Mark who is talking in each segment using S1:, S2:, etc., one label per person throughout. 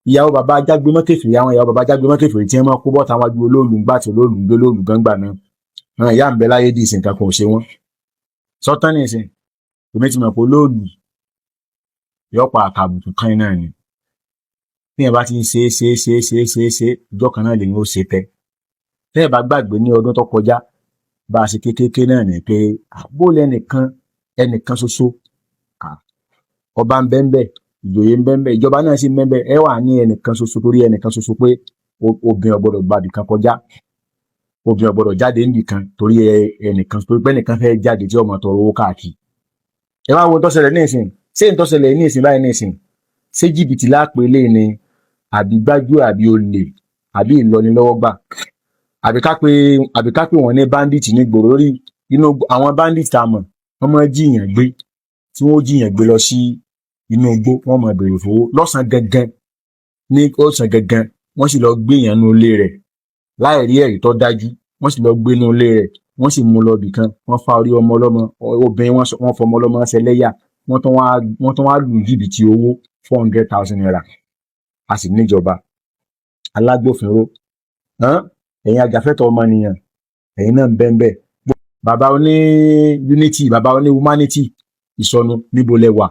S1: Ìyàwó bàbá ajágbé mọ́kèfèrí, àwọn ìyàwó bàbá ajágbé mọ́kèfèrí tí wọ́n máa kó bọ́ta wájú olóòlù ńgbà tí olóòlù ń gbé olóòlù gángbà náà, àwọn ìyá ń bẹ láyé dì ìsìn, kankan ò ṣe wọ́n. Sọ́tán ní ìsìn, èmi ti mọ̀ pé olóòlù yóò pa àkàbùkù kan náà ni. Bí ẹ bá ti ń ṣe é, ṣe é, ṣe é, ṣe é, ṣe é, ṣe é, ìjọ kan náà lèyìn ó ṣe tẹ. Tẹ́ ẹ bá gbàgbé, ní ọdún tó kọjá, bá a ṣe kékeré náà ni pé bóòlù ẹnìkan, ẹnìkan ṣoṣo, ọba ń bẹ ń bẹ, ìjòyè ń bẹ ń bẹ, ìjọba náà sì ń bẹ ń bẹ, ẹ wà ní ẹnìkan ṣoṣo, torí ẹnìkan ṣoṣo pé obìnrin ò gbọ́dọ̀ gbàbì kan kọjá, obìnrin ò gbọ́dọ̀ jáde níbì kan, torí ẹnìkan, torí pé ẹnìkan fẹ́ jáde tí ọmọ tọrọ owó káàkiri. Ẹ wá wo tó ṣẹlẹ̀ ní ìsìn. Ṣé n tó ṣẹlẹ̀ ní ìsìn báyìí ní ìsìn, ṣé jìbìtì lápè lé ni, àbí gbájú, àbí olè, àbí ìlọnilọ́wọ́gbà, àbí ká pé wọ́n ní bandit ní gbòòrò? Lórí inú àwọn bandit tá a mọ̀, wọ́n máa jiyàn gbé, tí wọ́n jiyàn gbé lọ sí inú igbó, wọ́n máa béèrè fowó lọ́sàn-án gangan, ní ọ̀sán gangan. Wọ́n sì lọ gbé èèyàn nínú ilé rẹ̀ láì rí ẹ̀rí tó dájú. Wọ́n sì lọ gbé inú ilé rẹ̀, wọ́n sì mú lọ ibì kan, wọ́n fa orí ọmọ ọlọ́mọ obìnrin, wọ́n fọmọ ọlọ́mọ ṣẹlẹ́yà, wọ́n tún wá lù jìbìtì owó ₦400,000. A sì níjọba alágbófinró. Ẹ̀yin ajàfẹ́tọ̀ọ́ ọmọnìyàn, ẹ̀yin náà ń bẹ́ẹ̀ bẹ́ẹ̀. Bàbá oní unity, bàbá oní humanity, ìsọnù, níbo lẹ wà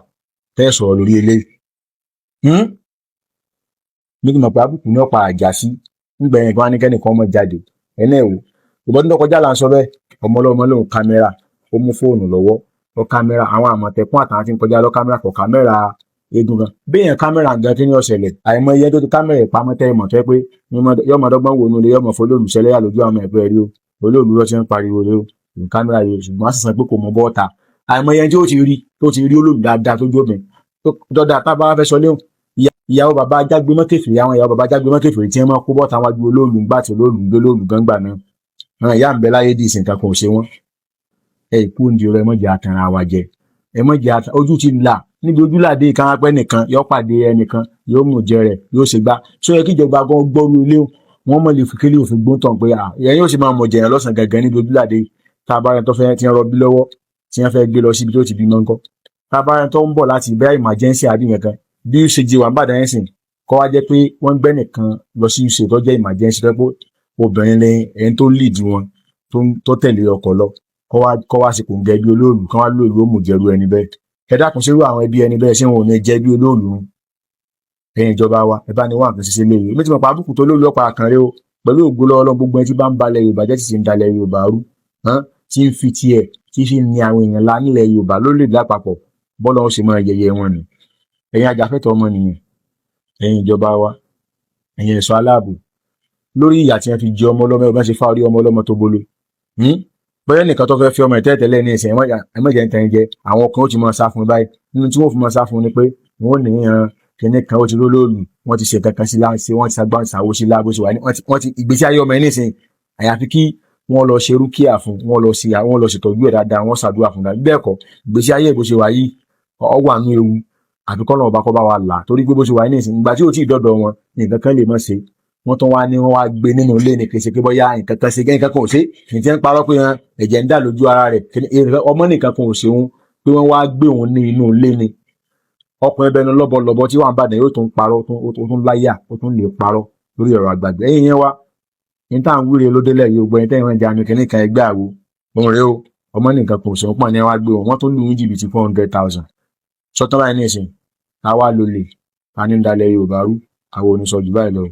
S1: tẹ́ ẹ sọ̀rọ̀ lórí eléyìí? Nígbà mọ̀ pé àbùkù ní ọ̀pá àjà sí nígbà yẹn kí wọ́n á ní kẹ́nìkan ọmọ jáde. Ẹ̀ náà wò ìbọn tó kọjá là ń sọ bẹ́ẹ̀. Ọmọ ọlọ́mọ lòun kámẹ́rà, ó mú fóònù lọ́wọ́, ó kámẹ́rà àwọn àmọ̀tẹ́kùn àtàwọn tí ń kọjá lọ, kámẹ́rà kọ̀ kámẹ́rà eégún gan. Béèyàn kámẹ́rà gan, kí ni ó ṣẹlẹ̀? Àìmọye tó ti kámẹ́rà ìpamọ́ tẹ́ ẹ mọ̀ tó yẹ pé yọmọ dọ́gbọ́n wò nulẹ̀, yọmọ fọlọ́ọ̀lù ṣẹlẹ́yà lójú àwọn ẹ̀fẹ́ rí o. Olóòlù ló ti ń pariwo rí o, kámẹ́rà yìí, ṣùgbọ́n á sì sọ pé kò mọ bọ́ọ̀ta. Àìmọye tí ó ti rí, tó ti rí olóòlù dáadáa tó jóbìn dọ́dà. Tá a bá fẹ́ sọ léwu, ìyàwó bàbá ajágbé mọ́kèfèrí, àwọn ìyàwó bàbá ajágbé mọ́kèfèrí tí wọ́n máa kó bọ́ta wájú olóòlù ńgbà tí olóòlù ń gbé olóòlù gángbà náà, àwọn ìyá ń bẹ láyé dì ìsìn, kankan ò ṣe wọ́n. Ẹ ìkú òǹdí rẹ, mọ̀jẹ̀ àtàrà wa jẹ, ẹ mọ̀jẹ̀ àtà. Ojú ti là níbi ojúlàdé kan apẹ́ nìkan yóò pàdé ẹnìkan, yóò mú jẹ rẹ, yóò ṣe gbá. Sọ yẹ kíjọba gan gbọ́rú ilé wọn mọ̀ lè fi kélé òfin gbóǹtàn pé ìyẹn yóò sì máa mọ̀ jẹ̀yàn lọ́sàn gangan níbi ojúlàdé. Tá a bá rẹ tó fẹ́ ti ń rọbí lọ́wọ́, tí wọ́n fẹ́ gbé lọ síbi tó ti bímọ ńkọ́? Tá a bá rẹ tó ń bọ̀ láti bẹ́ẹ̀ emergency àbí nǹkan bí ó ṣe jí wà ń bàdàn ẹ̀sìn kọ́ wá jẹ́ pé wọ́n gbẹ́ nìkan lọ sí UCH tó jẹ́ emergency, tó pé obìnrin ni ẹni tó lead wọn tó tẹ̀lé ọkọ̀ lọ, kọ́ wá sí kò ń gẹ bí olóòlù kọ́ wá lóòlù ó mú jẹrú ẹni bẹ́ẹ̀. Ẹ dákun, ṣerú àwọn ẹbí ẹni bẹ́ẹ̀, ṣé wọn ò ní jẹ́ bí olóòlù? Ẹ̀yin ìjọba wa, ẹ bá ní wà nǹkan ṣiṣẹ́ léyìí. Èmi ti mọ̀ pé àbùkù tó lóòlù ọ̀pá àkànrẹ́ o. Pẹ̀lú ògo lọ́wọ́ Ọlọ́run, gbogbo ẹni tí bá ń balẹ̀ Yorùbá jẹ́, tí sì ń dalẹ̀ Yorùbá rú, tí ń fi tiẹ̀ tí fi ní àwọn èèyàn lá nílẹ̀ Yorùbá lórílẹ̀ lápapọ̀, bọ́lá ó ṣe máa yẹyẹ wọn ni. Ẹ̀yin ajàfẹ́tọ̀ọ́ ọmọnìyàn, ẹ̀yin ìjọba wa, ẹ̀yin ẹ̀ṣọ́ aláàbò, lórí ìyà tí wọ́n fi jẹ ọmọ ọlọ́mọ, ẹ̀ bá ṣe fá orí ọmọ ọlọ́mọ tó bolo, bóyá nìkan tó fẹ́ fi ọmọ ẹ̀ tẹ́lẹ̀tẹ́lẹ̀ ní ìsìn, ẹ̀mọ́jẹ̀ ń tẹ̀yìn jẹ, àwọn kan ó ti máa sá fún un báyìí. Nínú tí wọ́n fi máa sá fún un ni pé wọ́n ní ìran kìnní kan ó ti rólóòlù, wọ́n ti ṣe kankan sí láǹṣe, wọ́n ti sagbá ṣàwo sí láàbò sí wà ní wọ́n ti ìgbésí ayé ọmọ ẹ̀ nísìn. Àyàfi kí wọ́n lọ ṣe rúkìá fún wọ́n, lọ sí wọ́n lọ ṣètọ́jú ẹ̀ dáadáa, wọ́n ṣàdúrà fún dáadáa. Bẹ́ẹ̀ kọ́, ìgbésí ayé bó ṣe wà yìí, ọ wà nú ewu, àfi kọ́ lọ́wọ́ bá kọ́ bá wa là, torí pé bó ṣe wà yìí nísìn, ìgbà tí ò tí ì dọ́dọ̀ wọn, nǹkan kan lè má ṣe. Wọ́n tún wá ní wọ́n wá gbé nínú ilé ní kèsì pé bóyá nǹkan kan ṣe, nǹkan kan ò ṣe. Kì í ti ń parọ́ pé ẹ̀jẹ̀ ń dà lójú ara rẹ̀, ọmọ nìkan kan ò ṣe òun, pé wọ́n wá gbé òun ní inú ilé ni. Ọkùnrin bẹnu lọ́bọ̀lọ́bọ̀ tí wọ́n bàdàn yóò tún parọ́, ó tún láyà, ó tún lè parọ́ lórí ọ̀rọ̀ àgbàgbé. Ẹ̀yìn yẹn wá ní tá à ń wúre ló délẹ̀ yìí. Gbọ́ ẹni tẹ́yìn wọn jánu kìíní kan ẹgbẹ́ àwo òun rèé o. Ọmọ nìkan kò sọ pọ̀ ní wá gbé wọn, wọ́n tún lù ní jìbìtì 400,000. Sọtọ́ báyìí ní ìsìn, táwa ló lè ta ní dalẹ̀ Yorùbá rú, àwọn oníṣọ́ jù báyìí lọ.